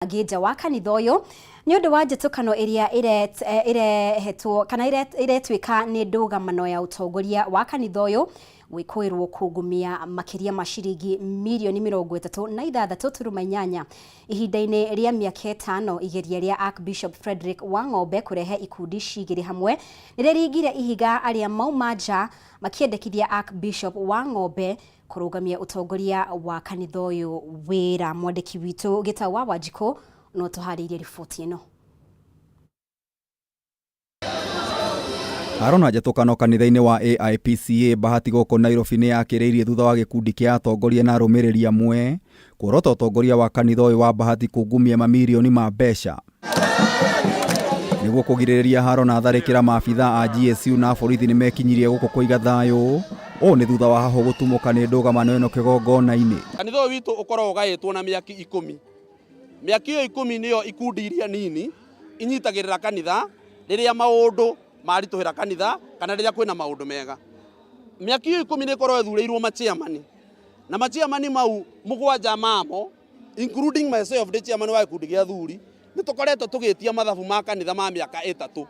Angĩ nja wa kanitha ũyũ nĩ ũndũ wa njĩtũkano ĩrĩa ĩrehetwo kana ĩretuĩka nĩ ndũgamano ya ũtongoria wa kanitha ũyũ gwĩkũĩrwo kungumia makĩria ma ciringi mirioni 36.8 ihinda-inĩ rĩa mĩaka 5. Igeria rĩa Archbishop Frederick Wang'ombe kũrehe ikundi cigĩrĩ hamwe nĩ rĩringire ihiga arĩa mauma nja makĩendekithia Archbishop Wang'ombe kũrũgamia ũtongoria wa kanitha ũyũ wĩra. Mwandĩki witũ Gĩtau wa Wanjikũ no tũharĩirie riboti ĩno. Haro na njatũkano kanitha-inĩ wa AIPCA Bahati gũkũ Nairobi nĩ yakĩrĩirie thutha wa gĩkundi kĩa atongoria na arũmĩrĩri amwe kuorota ũtongoria wa kanitha ũyũ wa Bahati kungumia mamirioni ma mbeca. Nĩguo kũgirĩrĩria haro na tharĩkĩra, maabitha a GSU na borithi nĩ mekinyirie gũkũ kũiga thayũ. Ũũ nĩ thutha wa hahũ gũtumũka nĩ ndũgamano ĩno kĩgongona-inĩ. Kanitha ũyũ witũ ũkoragwo ũgaĩtwo na mĩaki 10. Mĩaki ĩyo 10 nĩyo ikundi iria nini inyitagĩrĩra kanitha rĩrĩa maũndũ maritũhĩra kanitha kana rĩrĩa kwĩna maũndũ mega. Mĩaki ĩyo 10 nĩ ĩkoragwo ĩthurĩirwo machairman, na machairman mau 7 mamo, including myself, ndĩ chairman wa gĩkundi gĩa athuri, nĩ tũkoretwo tũgĩtia mathabu ma kanitha ma mĩaka 3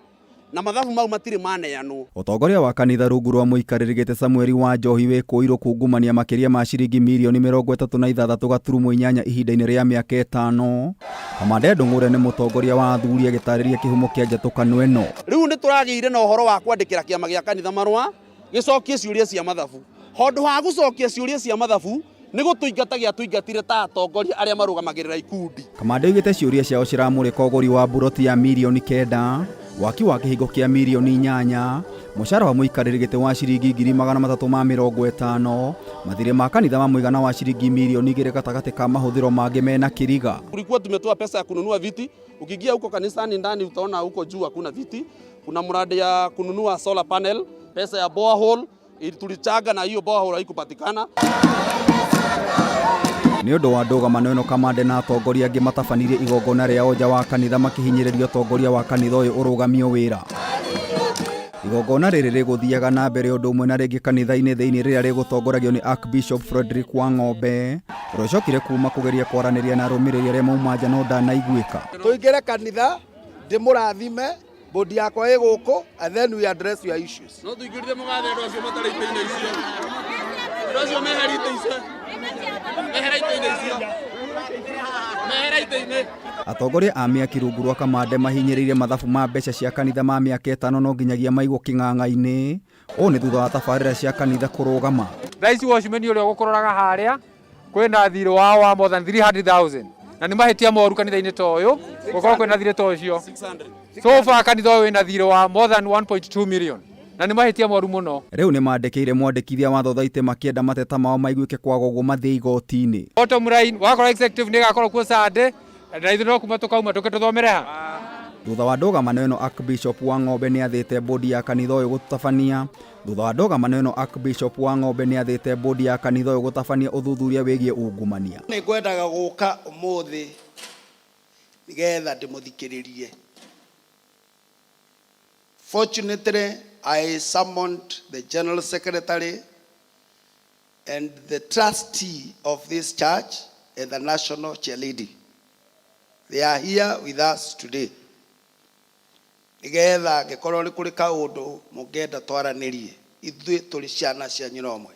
na mathabu mau matirĩ maneanwo. Ũtongoria wa kanitha rungu rwa mũikarĩri gĩtĩ Samuel wa Njohi wĩkũĩirwo kungumania makĩria ma ciringi mirioni 36.8 ihinda-inĩ rĩa mĩaka 5. Kamande Ndung'ure nĩ mũtongoria wa athuri agĩtarĩria kĩhumo kĩa njatũkano ĩno. Rĩu nĩ tũragĩire na ũhoro wa kwandĩkĩra kĩama gĩa kanitha marũa gĩcokie ciũria cia mathabu. Handũ ha gũcokia ciũria cia mathabu, nĩ gũtũingata gĩatũingatire ta atongoria arĩa marũgamagĩrĩra ikundi. Kamande oigĩte ciũria ciao ciramũrĩka ũgũri wa mburoti ya mirioni 9, waki wa kĩhingo kĩa mirioni 8, mũcara wa mũikarĩri gĩtĩ wa ciringi 350,000, mathirĩ ma kanitha ma mũigana wa ciringi mirioni 2 gatagatĩ ka mahũthĩro mangĩ mena kĩriga. Kulikuwa tumetoa pesa ya kununua viti. Ukiingia huko kanisani ndani utaona huko juu hakuna viti. Kuna mradi ya kununua solar panel, pesa ya borehole tulichanga na hiyo borehole haikupatikana. Nĩ ũndũ wa ndũgamano ĩno, Kamande na atongoria angĩ matabanirie igongona rĩao nja wa kanitha makĩhinyĩrĩria ũtongoria wa kanitha ũyũ ũrũgamio wĩra. Igongona rĩrĩ rĩgũthiaga na mbere ũndũ ũmwe na rĩngĩ kanitha-inĩ thĩinĩ rĩrĩa rĩgũtongoragio nĩ Archbishop Frederick Wang'ombe ũrĩa ũcokire kuma kũgeria kwaranĩria na arũmĩrĩri arĩa mauma nja no ndanaiguĩka. Tũingĩre kanitha ndĩmũrathime, bodi yakwa ĩ gũkũ, and then we address your issues. No tuingĩrire mũgathe andũ acio matarĩ itĩ-inĩ icio. Andũ acio meheri itĩ icio. Mehera itĩ-inĩ icio. Mehera itĩ-inĩ. Atongoria a mĩaki rungu rwa Kamande mahinyĩrĩirie mathabu ma mbeca cia kanitha ma mĩaka 5 no nginyagia maigwo kĩng'ang'a-inĩ. Ũũ nĩ thutha wa tabarĩra cia kanitha kũrũgama. Thaa ici watchman ũrĩa ũgũkũroraga harĩa kwĩna thirĩ wao wa more than 300,000 na nĩ mahĩtia moru kanitha-inĩ ta ũyũ gũkorwo kwĩna thirĩ ta ũcio. So far kanitha ũyũ wĩna thirĩ wa more than 1.2 million na nĩ mahĩtia moru mũno. Rĩu nĩ mandĩkĩire mwandĩkithia wa thothaitĩ makĩenda mateta mao maiguĩke kwaga ũguo mathiĩ igoti-inĩ. Bottom line, wakorwo executive nĩ ĩgakorwo kuo Sunday na ithuĩ no kuma tũkauma tũke tũthomere ha. Thutha wa ndũgamano ĩno, Archbishop Wang'ombe nĩ athĩte bodi ya kanitha ũyũ gũtabania Thutha wa ndũgamano ĩno, Archbishop Wang'ombe nĩ athĩte bodi ya kanitha ũyũ gũtabania ũthuthuria wĩgiĩ ungumania. Nĩ ngwendaga gũka ũmũthĩ nĩgetha ndĩmũthikĩrĩrie. Fortunately, I summoned the General Secretary and the trustee of this church and the national chairlady. They are here with us today. Nĩgetha angĩkorwo nĩ kũrĩ kaũndũ mũngĩenda twaranĩrie, ithuĩ tũrĩ ciana cia nyina ũmwe.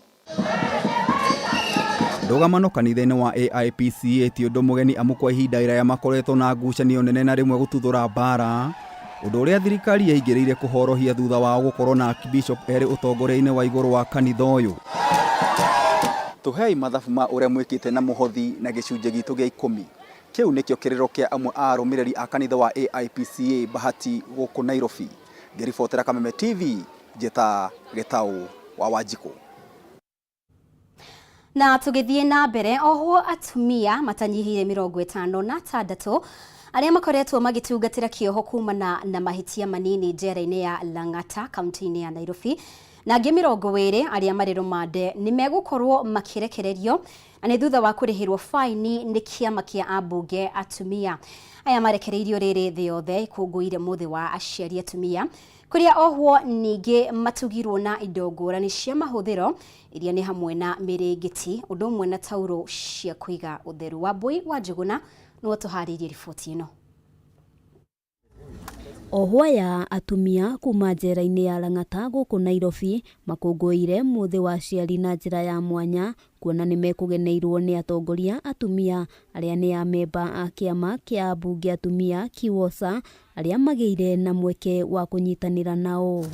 Ndũgamano kanitha-inĩ wa AIPCA ti ũndũ mũgeni amu kwa ihinda iraya makoretwo na ngucanio nene na rĩmwe gũtuthũra mbara, ũndũ ũrĩa thirikari yaingĩrĩire kũhorohia thutha wao gũkorwo na Archbishop erĩ ũtongoria-inĩ wa igũrũ wa kanitha ũyũ. Tũhei mathabu ma ũrĩa mwĩkĩte na mũhothi na gĩcunjĩ gitũ gĩa ikũmi. Kĩu nĩkĩo kĩrĩro kĩa amwe a arũmĩrĩri a kanitha wa AIPCA Bahati gũkũ Nairobi. Ngĩribotera Kameme TV, njĩta Gĩtaũ wa Wanjikũ. Na tũgĩthiĩ na mbere, ohwo atumia matanyihĩire 56 arĩa makoretwo magĩtungatĩra kĩoho kumana na mahĩtia manini njera-inĩ ya Lang'ata kaunti-inĩ ya Nairobi na angĩ 20 arĩa marĩ rũmande nĩ megũkorwo makĩrekererio na nĩ thutha wa kũrĩhĩrwo faini nĩ kĩama kĩa ambunge atumia. Aya marekereirio rĩrĩ thĩ yothe ĩkũngũĩire mũthĩ wa aciari atumia kũrĩa ohwo ningĩ matugirwo na indo ngũrani cia mahũthĩro iria nĩ hamwe na mĩrĩngĩti ũndũ ũmwe na tauro cia kũiga ũtheru. Wambui wa Njũgũna Nĩwe tũharĩirie riboti ĩno. Ohwo aya atumia kuma njera-inĩ ya Lang'ata gũkũ Nairobi makũngũĩire mũthĩ wa aciari na njĩra ya mwanya kuona nĩ mekũgeneirwo nĩ atongoria atumia arĩa nĩ amemba a kĩama kĩa ambunge atumia KIWOSA arĩa magĩire na mweke wa kũnyitanĩra nao.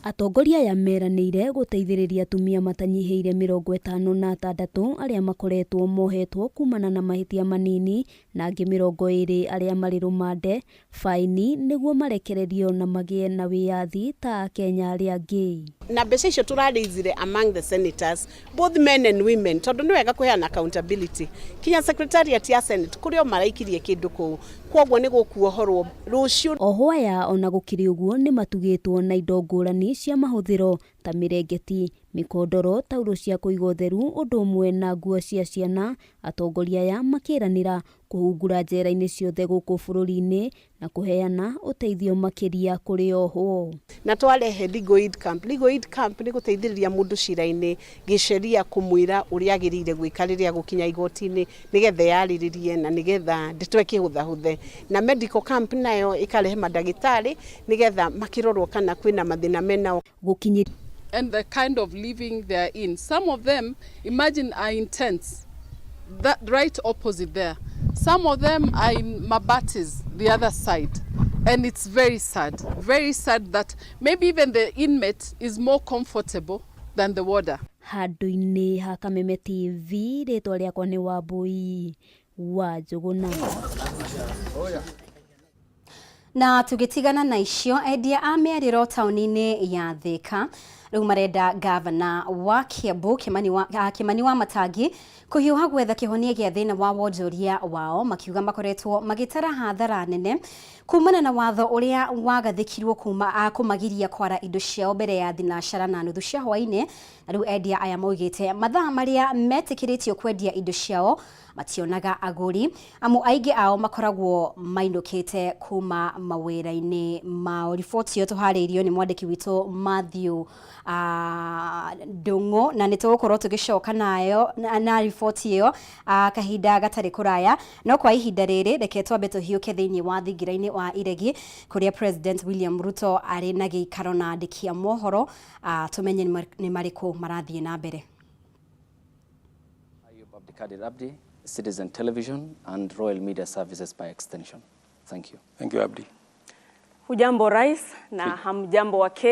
Atongoria aya meranĩire gũteithĩrĩria atumia matanyihĩire 56 arĩa makoretwo mohetwo kumana na mahĩtia manini na angĩ 20 arĩa marĩ rũmande faini nĩguo marekererio na magĩe na wĩyathi ta Akenya arĩa angĩ. Na mbeca icio tũrarĩithire among the senators, both men and women, tondũ nĩ wega kũheana accountability kinya secretariat ya Senate kũrĩa o maraikirie kĩndũ kũu, kwoguo nĩ gũkuohorwo rũciũ. Ohwo aya ona gũkĩrĩ ũguo nĩ matugĩtwo na indo ngũrani cia mahũthĩro ta mĩrengeti, mĩkondoro, taurũ cia kũiga ũtheru ũndũ ũmwe na nguo cia ciana. Atongoria aya makĩranĩra kũhungura njera-inĩ ciothe gũkũ bũrũri-inĩ na kũheana ũteithio makĩria kũrĩ ohwo. Na twarehe legal aid camp. Legal aid camp nĩ gũteithĩrĩria mũndũ cira-inĩ gĩceria kũmwĩra ũrĩa agĩrĩire gwĩka rĩrĩa gũkinya igoti-inĩ nĩgetha yarĩrĩrie na nĩgetha ndeto ĩkĩhũthahũthe. Na medical camp nayo ĩkarehe mandagĩtarĩ nĩgetha makĩrorwo kana kwĩna mathĩna menao. Gũkinyĩria and the kind of living they are in. Some of them, imagine, are in tents, that right opposite there. Some of them are in mabatis, the other side. And it's very sad that maybe even the inmate is more comfortable than the warder. Handũ-inĩ ha Kameme TV, rĩtwa rĩakwa nĩ Wambui wa Njũgũna. Na tũgĩtigana na icio, endia a mĩarĩro taũni-inĩ ya Thika rĩu marenda gavana wa Kiambu Kimani wa Matangi kũhiũha gwetha kĩhonia gĩa thĩna wa wonjoria wao, makiuga makoretwo magĩtara hathara nene kumana na watho ũrĩa wagathĩkirwo kuma kũmagiria kwara indo ciao mbere ya 3:30 cia hwaĩ-inĩ. Na rĩu endia aya maugĩte mathaa marĩa metĩkĩrĩtio kwendia indo ciao mationaga agũri amu aingĩ ao makoragwo mainũkĩte kuma mawĩra-inĩ mao. Riboti ĩyo tũharĩirio nĩ mwandĩki witũ Matthew Ndung'u na nĩ tũgũkorwo tũgĩcoka nayo na riboti ĩyo kahinda gatarĩ kũraya. No kwa ihinda rĩrĩ reke twambe tũhiũke thĩinĩ wa thingira-inĩ wa iregi kũrĩa President William Ruto arĩ na gĩikaro na andĩki a mohoro tũmenye nĩ marĩkũ marathiĩ na mbere. Ayub Abdikadir Abdi, Citizen Television and Royal Media Services by extension. Thank you. Thank you, Abdi. Hujambo Rais na hamjambo wa Kenya.